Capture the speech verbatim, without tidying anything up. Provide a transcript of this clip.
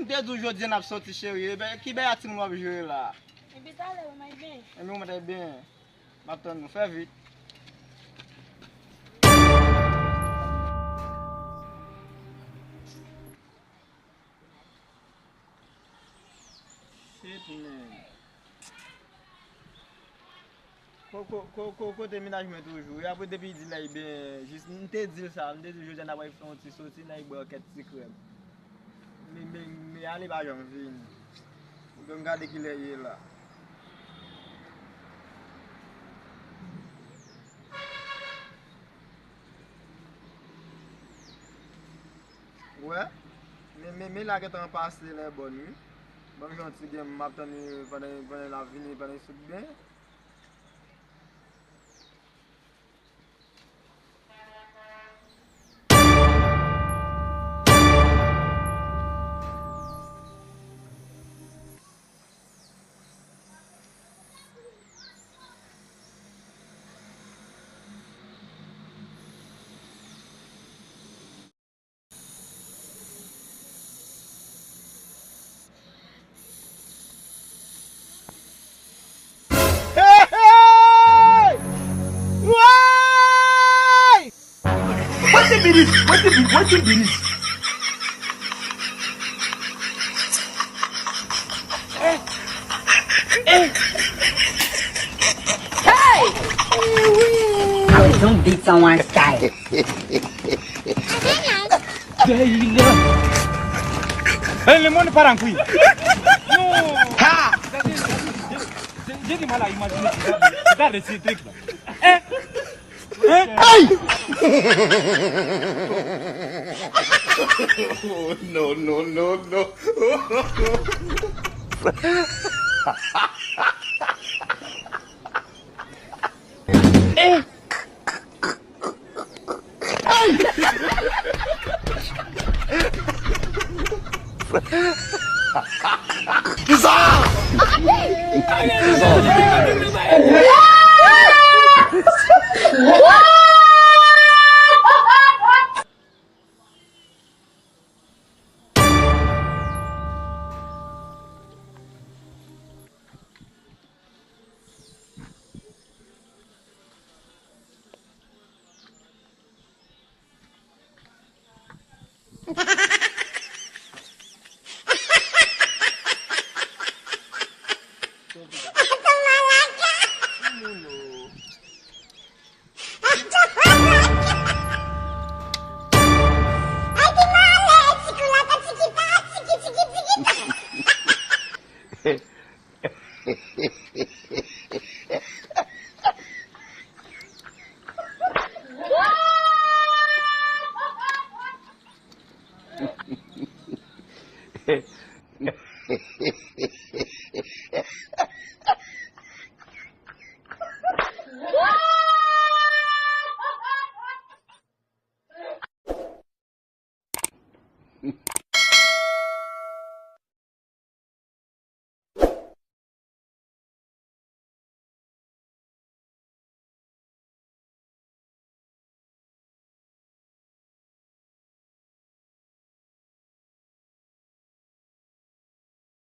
M te di w jodi a n ap soti, cheri. Ebyen, ki bagay a timoun w ap jere la? Epi talè, mwen mèt byen. Epi mwen mèt byen. M ap tann nou. Fè vit. Shit, man. Ko-, ko-, ko-, ko-, kote mennaj mwen toujou? E apre depi l di nèg byen, jis, m te di l sa, m te di l jodi a n ap al fè yon ti soti, nèg bwè yon kèk ti krèm. Men, men, men ale pa janm vini. Oubyen m gade kilè l ye la. Wè, men, men, men la gentan pase lè bòn wi. Ban m jwenn ti gen m ap tann li pandan, pandan l ap vini, pandan l sot byen. Hey, hey! Why? Wetin be this? Wetin be, wetin be this? Hey! Hey! I was on beats on one style. Hey, le monde part en couille. Non. Ha! Jezi mal a imajine ki ta, ki ta resi trik la. Hein? Hey! Oh, no, no, no, no. Hey! Hey! Kisa?